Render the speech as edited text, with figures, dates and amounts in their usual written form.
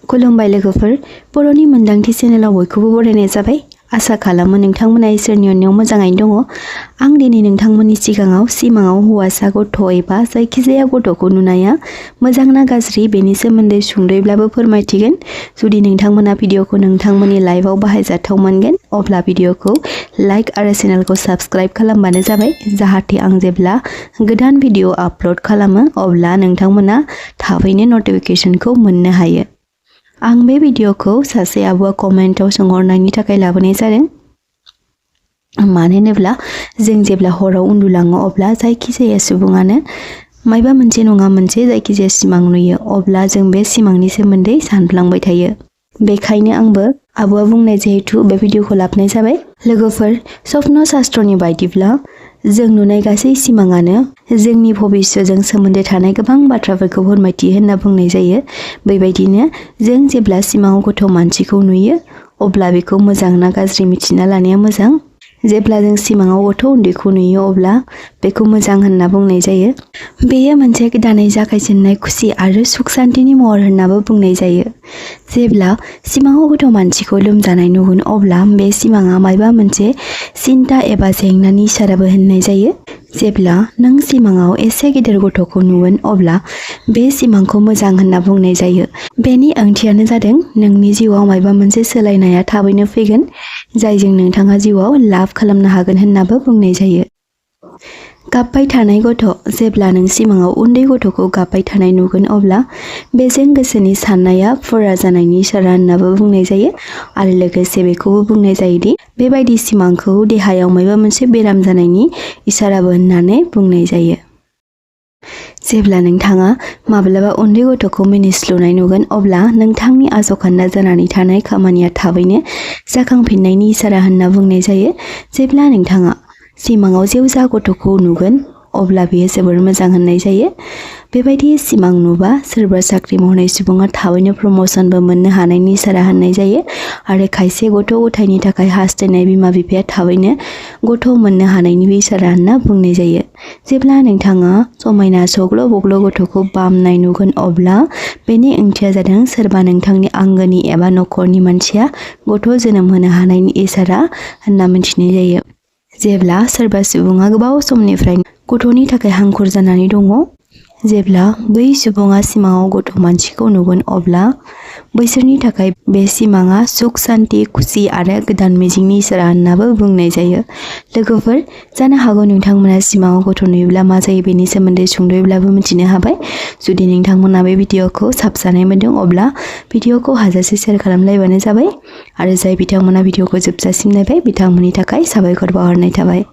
खुलुमबाय लोगोफोर बर'नि मोनदांथि चेनेलाव बयखौबो बरायनाय जाबाय। आसा खालामो नोंथांमोना इसोरनि अननायाव मोजाङैनो दङ। आं दिनै नोंथांमोननि सिगाङाव सिमाङाव हौवासा गथ' एबा जायखिजाया गथ'खौ नुनाया मोजां ना गाज्रि बेनि सोमोन्दै सुंद'यैब्लाबो फोरमायथिगोन। जुदि नोंथांमोना भिडिअखौ नोंथांमोननि लाइफआव बाहायजाथाव मोनगोन अब्ला भिडिअखौ लाइक आरो चेनेलखौ साबस्क्राइब खालामबानो जाबाय, जाहाथे आं जेब्ला गोदान भिडिअ आपल'ड खालामो अब्ला नोंथांमोना थाबैनो नटिफिकेशनखौ मोननो हायो। आं बे भिडिअखौ सासे आब'आ कमेन्टआव सोंहरनायनि थाखाय लाबोनाय जादों। मानो होनोब्ला जों जेब्ला हराव उन्दुलाङो अब्ला जायखिजाया सुबुङानो मायबा मोनसे नङा मोनसे जायखिजाया सिमां नुयो, अब्ला जों बे सिमांनि सोमोन्दै सानफ्लांबाय थायो। बेखायनो आंबो आब'आ बुंनाय जिहेतु बे भिडिअखौ लाबोनाय जाबाय। लोगोफोर, स्वप्न शास्त्रनि बायदिब्ला जों नुनाय गासै सिमाङानो जोंनि भबिष्यजों सोमोन्दो थानाय गोबां बाथ्राफोरखौ फोरमायथियो होनना बुंनाय जायो। बेबायदिनो जों जेब्ला सिमाङाव गथ' मानसिखौ नुयो अब्ला बेखौ मोजां ना गाज्रि मिथिना लानाया मोजां। जेब्ला जों सिमाङाव गथ' उन्दैखौ नुयो अब्ला बेखौ मोजां होनना बुंनाय जायो। बेयो मोनसे गोदानै जागायजेननाय खुसि आरो सुख सान्तिनि महर होननाबो बुंनाय जायो। जेब्ला सिमाङाव गथ' मानसिखौ लोमजानाय नुगोन अब्ला बे सिमाङा मायबा मोनसे सिन्ता एबा जेंनानि इसाराबो होननाय जायो। जेब्ला नों सिमाङाव एसे गेदेर गथ'खौ नुगोन अब्ला बे सिमांखौ मोजां होनना बुंनाय जायो। बेनि ओंथियानो जादों नोंनि जिउआव मायबा मोनसे सोलायनाया थाबैनो फैगोन, जायजों नोंथाङा जिउआव लाभ खालामनो हागोन होननाबो बुंनाय जायो। गाबबाय थानाय गथ', जेब्ला नों सिमाङाव उन्दै गथ'खौ गाबबाय थानाय नुगोन अब्ला बेजों गोसोनि साननाया फुरा जानायनि इसारा होननाबो बुंनाय जायो। आरो लोगोसे बेखौबो बुंनाय जायोदि बेबायदि सिमांखौ देहायाव मायबा मोनसे बेराम जानायनि इसाराबो होननानै बुंनाय जायो। जेब्ला नोंथाङा माब्लाबा उन्दै गथ'खौ मिनिस्लुनाय नुगोन अब्ला नोंथांनि आजखान्दा जानानै थानाय खामानिया थाबैनो जाखांफिननायनि इसारा होनना बुंनाय जायो। जेब्ला नोंथाङा सिमाङाव जेवजा गथ'खौ नुगोन अब्ला बेयो जोबोर मोजां होननाय जायो। बेबायदि सिमां नुबा सोरबा साख्रि मावनाय सुबुङा थाबैनो प्रम'सनबो मोननो हानायनि इसारा होननाय जायो। आरो खायसे गथ' गथायनि थाखाय हास्थायनाय बिमा बिफाया थाबैनो गथ' मोननो हानायनिबो इसारा होनना बुंनाय जायो। जेब्ला नोंथाङा समायना सग्ल' बग्ल' गथ'खौ बामनाय नुगोन अब्ला बेनि ओंथिया जादों सोरबा नोंथांनि आंगोनि एबा नखरनि मानसिया गथ' जोनोम होनो हानायनि इसारा होनना मिथिनाय जायो। जेब्ला सोरबा सुबुङा गोबाव समनिफ्राय गथ'नि थाखाय हांखुर जानानै दङ, जेब्ला बै सुबुङा सिमाङाव गथ' मानसिखौ नुगोन अब्ला बैसोरनि थाखाय बे सिमाङा सुख सान्ति, खुसि आरो गोदान मिजिंनि इसारा होननाबो बुंनाय जायो। लोगोफोर, जानो हागौ नोंथांमोना सिमाङाव गथ' नुयोब्ला मा जायो बेनि सोमोन्दै सुंद'यैब्लाबो मिथिनो हाबाय। जुदि नोंथांमोना बे भिडिअखौ साबजानाय मोनदों अब्ला भिडिअखौ हाजासे शेयार खालामलायबानो जाबाय। आरो जाय बिथांमोना भिडिअखौ जोबजासिम नायबाय बिथांमोननि थाखाय साबायखर बावहरनाय थाबाय।